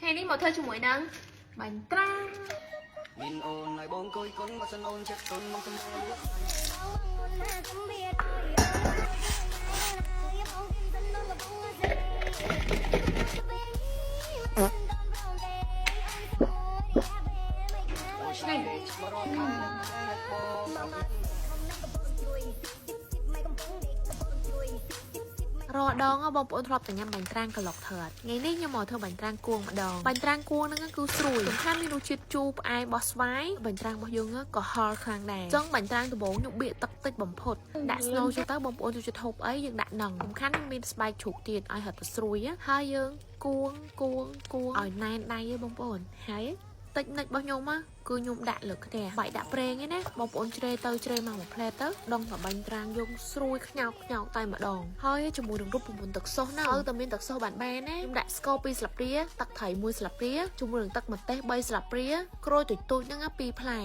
ថ្ងៃនេះមកធ្វើជាមួយនឹងបាញ់ត្រាំង មានអូនហើយបងគយគុណបើសិនអូនចិត្តទុនមកសម្រាប់ ឆ្ងាញ់ រាល់ដងបងប្អូនធ្លាប់តែញ៉ាំបាញ់ត្រាំងក្លុកធ្វើអត់ថ្ងៃនេះខ្ញុំមកធ្វើបាញ់ត្រាំងគួងម្ដងបាញ់ត្រាំងគួងហ្នឹងគឺស្រួយសំខាន់មានរសជាតិជូរផ្អែមរបស់ស្វាយបាញ់ត្រាំងរបស់យើងក៏ហឹរខ្លាំងដែរចឹងបាញ់ត្រាំងដំបូងខ្ញុំបៀកទឹកតិចបំផុតដាក់ស្នូលចូលទៅបងប្អូនចូលចិត្តហូបអីយើងដាក់នឹងសំខាន់មានស្បែកជ្រូកទៀតឲ្យហត់ទៅស្រួយហើយយើងគួងគួងគួងឲ្យណែនដៃឯងបងប្អូនហើយតិចនិចរបស់ខ្ញុំគឺខ្ញុំដាក់លើខ្ទះបាច់ដាក់ប្រេងឯណាបងប្អូនជ្រេទៅជ្រេមកមួយផ្លែទៅដងតបាញ់ត្រាងយើងស្រួយខ្ញោកខ្ញោកតែម្ដងហើយជាមួយនឹងរូបពមុនទឹកសុសណាឲ្យតែមានទឹកសុសបានបានណាខ្ញុំដាក់ស្ករ2ស្លាបព្រាទឹកត្រី1ស្លាបព្រាជាមួយនឹងទឹកម្ទេស3ស្លាបព្រាក្រូចទូចទូចហ្នឹង2ផ្លែ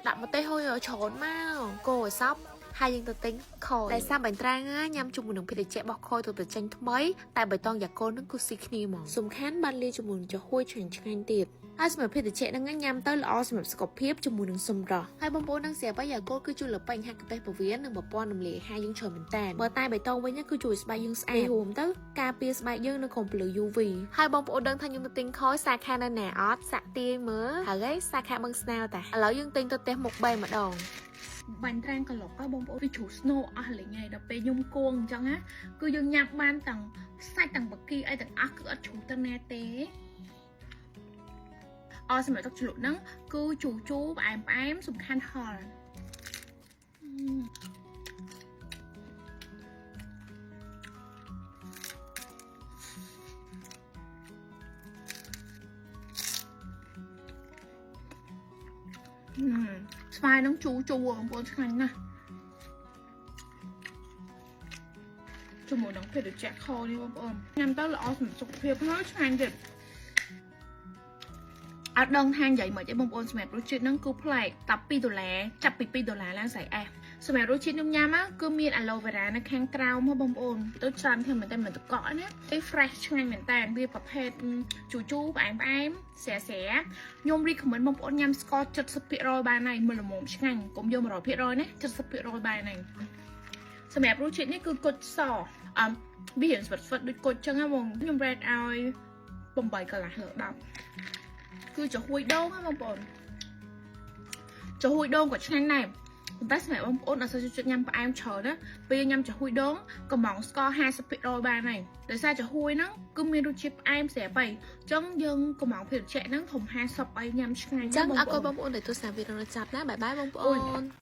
ដាក់ម្ទេសហុយឲ្យច្រើនមកកូរឲ្យសព្វហើយយើងទៅទិញខយតែសាបាញ់ត្រាងញ៉ាំជាមួយនឹងភេសជ្ជៈរបស់ខយទៅប្រចេញថ្មីតែបៃតងយ៉ាកូននឹងគឺស៊ីគ្នាហ្មងសំខាន់បានលាយជាមួយនឹងចំហួយឆ្ងាញ់ឆ្ងាញ់ទៀតហើយសម្រាប់ភេសជ្ជៈហ្នឹងញ៉ាំទៅល្អសម្រាប់សុខភាពជាមួយនឹងសម្រស់ហើយបងប្អូននឹងស្រាប់ហើយយ៉ាកូនគឺជួយលើបញ្ហាកាពះពោះវៀននិងប្រព័ន្ធរំលាយអាហារយើងច្រើនមែនតើបើតែបៃតងវិញគឺជួយស្បែកយើងស្អាតរួមទៅការពារស្បែកយើងនៅក្នុងពន្លឺ UV ហើយបងប្អូនដឹងថាខ្ញុំទៅទិញខយសាខានៅណាអត់សាក់ទាយមើលហើយសាខាបឹងស្នាវតាឥឡូវយើងទិញទៅផ្ទះមុខ3ម្ដង បាញ់ត្រាំងក្លុកហ៎បងប្អូនវាជ្រុះស្នូអស់លេងហើយដល់ពេលខ្ញុំគួងអញ្ចឹងណាគឺយើងញ៉ាំបានទាំងសាច់ទាំងបកាីអីទាំងអស់គឺអត់ជ្រុះទៅណាទេអសម្រាប់ទឹកជ្រលក់ហ្នឹងគឺជូរជូរផ្អែមផ្អែមសំខាន់ហឹរស្វាយហ្នឹងជូរជូរបងប្អូនឆ្ងាញ់ណាស់ជាមួយនឹងភេសជ្ជៈខនេះបងប្អូនញ៉ាំទៅល្អសម្រាប់សុខភាពហើយឆ្ងាញ់ទៀតអត់ដឹងថានិយាយមកទេបងប្អូនសម្រាប់រសជាតិហ្នឹងគឺប្លែកតា2ដុល្លារចាប់ពី2ដុល្លារឡើងស្អីអេសសម្រាប់រសជាតិខ្ញុំញ៉ាំគឺមាន aloe vera នៅខាងក្រោមហ៎បងប្អូនទៅច្រើនគ្នាមែនតើមិនតកក់ណាតែ fresh ឆ្ងាញ់មែនតើវាប្រភេទជូរជូរផ្អែមផ្អែមស្រាស្រាខ្ញុំ recommend បងប្អូនញ៉ាំស្ករ70%បានហើយមើលល្មមឆ្ងាញ់កុំយក100%ណា70%បានហើយសម្រាប់រសជាតិនេះគឺគុជសអឹមវារៀងស្វិតស្វិតដូចគុជចឹងហ៎បងខ្ញុំ rate ឲ្យ8កន្លះលើ10គឺចំហួយដូងហ៎បងប្អូនចំហួយដូងក៏ឆ្ងាញ់ដែរប៉ុន្តែសម្រាប់បងប្អូនអត់សូវចូលចិត្តញ៉ាំផ្អែមច្រើនណាពេលញ៉ាំចំហួយដូងកំងស្ករ50%បានហើយដោយសារចំហួយហ្នឹងគឺមានរសជាតិផ្អែមស្រាប់ហើយអញ្ចឹងយើងកំងភេសជ្ជៈហ្នឹងធំ50អីញ៉ាំឆ្ងាញ់ ចឹងអរគុណបងប្អូនដែលទស្សនាវីដេអូនេះចាប់ណាបាយបាយបងប្អូន។